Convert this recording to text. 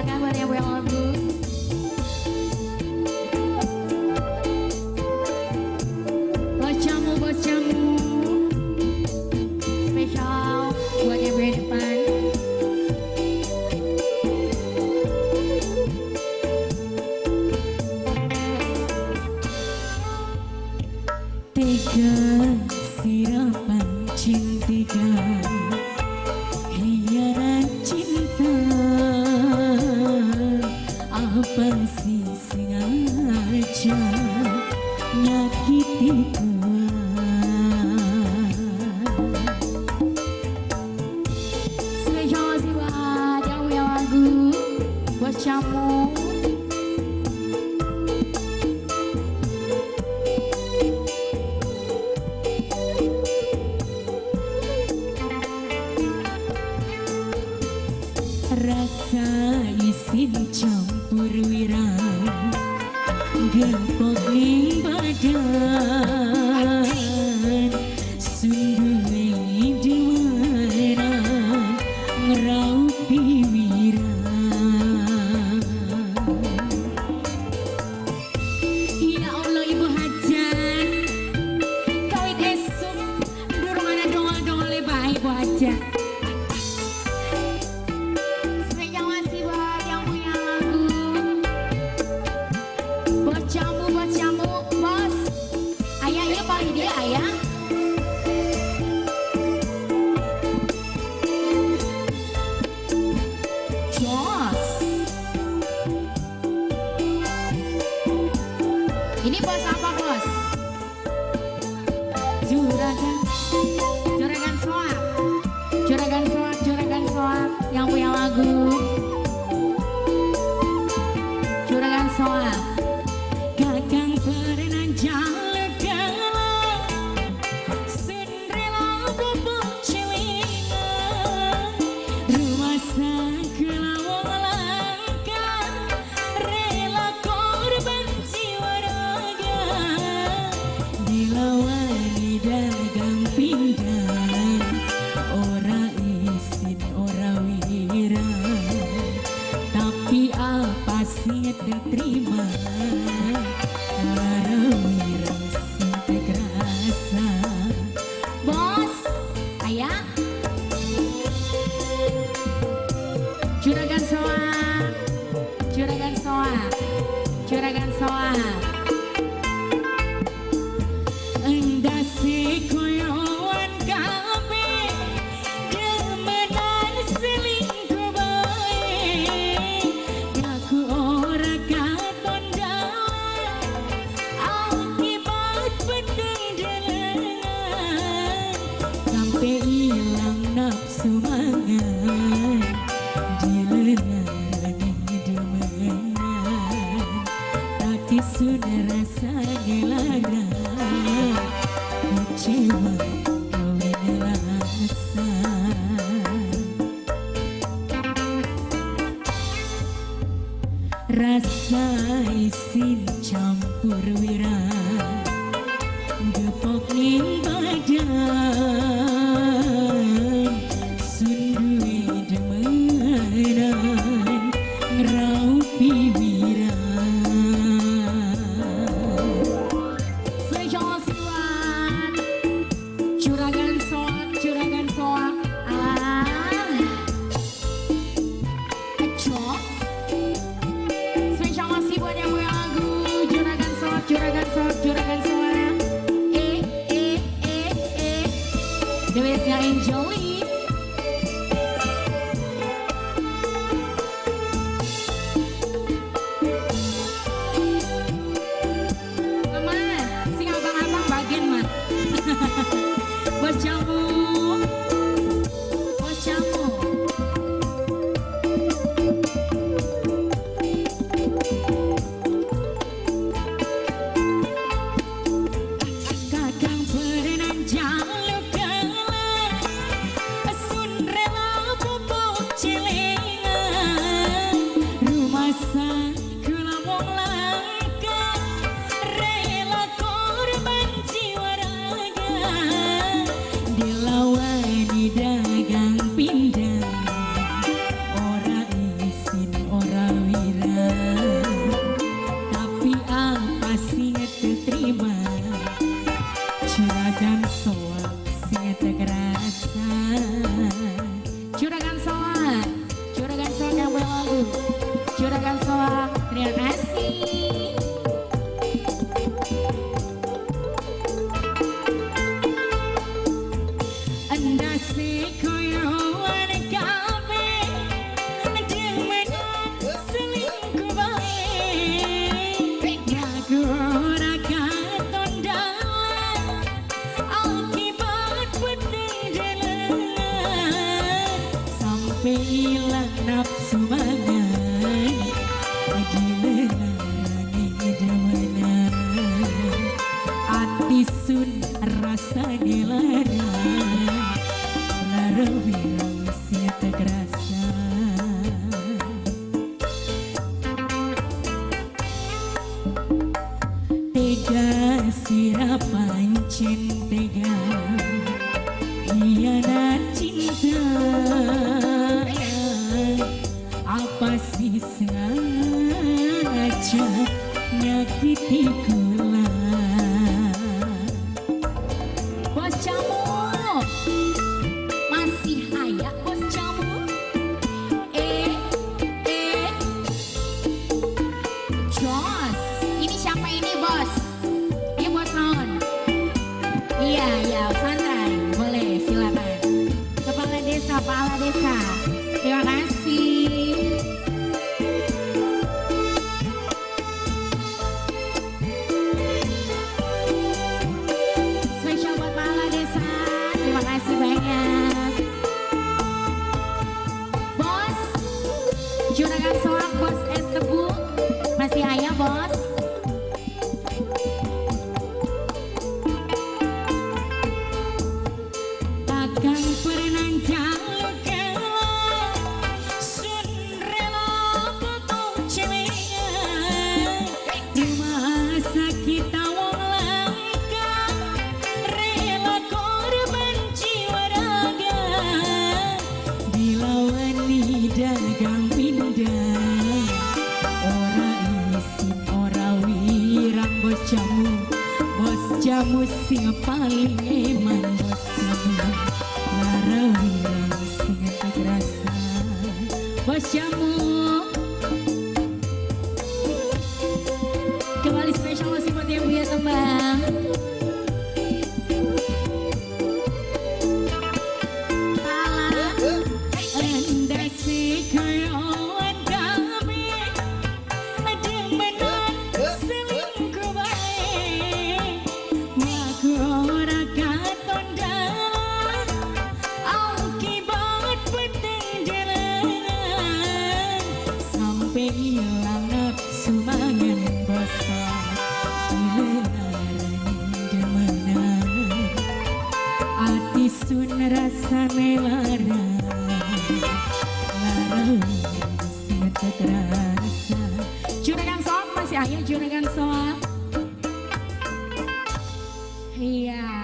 Silakan buat yang punya lagu. Bos jamu, bos jamu. Spesial buat yang punya depan. Tiga sirapan cintiga hiaran cinta, apa sih sengaja nyakiti gua? Spesial masih buat yang punya lagu. Bos jamu. Rasa isin campur wirang gempok ning badan, sunduwe dewenan ngraupi wirang. Ya Allah Ibu Hajan, kawin esuk durung ana dongol-dongole bae Ibu Hajan. Spesial masih buat yang punya lagu. Bos jamu, bos jamu, bos. Ayah, iya paling dia ayah. Jos. Ini bos apa bos? Juragan, juragan soak, juragan soak, juragan soak yang punya lagu. Juragan soak. Kakang pernah jaluk galau, sun rela bobok celingan, rumah sakula wong langka, rela korban jiwa raga, dilawani dagang pindah, ora isin ora wirang, tapi apa sih terima? Lara wirang sing rasa. Bos, ayah. Juragan soak, juragan soak, juragan soak. Endase koyoan kabeh, demenan selingkuh bae, aku ora katon dalan, akibat peteng delengan, sampe ilang nafsu mangan, dilenani demenan, tapi sudah rasa gelara, kecewa kawin rasa. Rasa isin campur wirang gepok ning badan, sunduwe demenan ngraupi wirang. Spesial masih buat juragan soak, juragan soak. Ah, jos. Spesial masih buat yang punya lagu juragan soak, juragan soak, juragan soak. Eh, eh, eh, eh. The bestnya Angeli. Mama, sing abang-abang bagian mah. Bos jamu, bos jamu. Kakang pernah jaluk galah, Juragan Soang, terima kasih. Endase koyo kabeh demenan selingkuh bae ngaku ora katon dalan akibat peteng jalan sampai ilang nafsu mangan dilarani demenan ati sun rasane lara lara wirang sing terasa. Tega sira pancen tega hianat cinta apa sih sengaja nyakiti kula. Bos Jamu, masih aya Bos Jamu? Eh, eh, Jos, ini siapa ini bos? Ini bos naon? Iya, iya, santai, boleh, silakan. Kepala desa, kepala desa, terima kasih. Spesial buat kepala desa, terima kasih banyak. Bos, Juragan Soak, Bos Es Tebu, masih ayah bos. Takkan pernah jaluk sun rela potong celengan rumah sakit wong langka rela korban jiwa raga dilawani dagang pindah ora isin ora wirang bos jamu sing paling eman bos jamu lara wirang sing terasa. Bos Jamu, kembali spesial masih buat yang punya tembang. Pala, Endase koyoan kabeh demenan selingkuh bae ngaku ora katon dalan akibat peteng jalan sampai ilang nafsu mangan bosok dilarani demenan ati sun rasane lara lara sing terasa. Juragan Soak masih ayah Juragan Soak. Iya,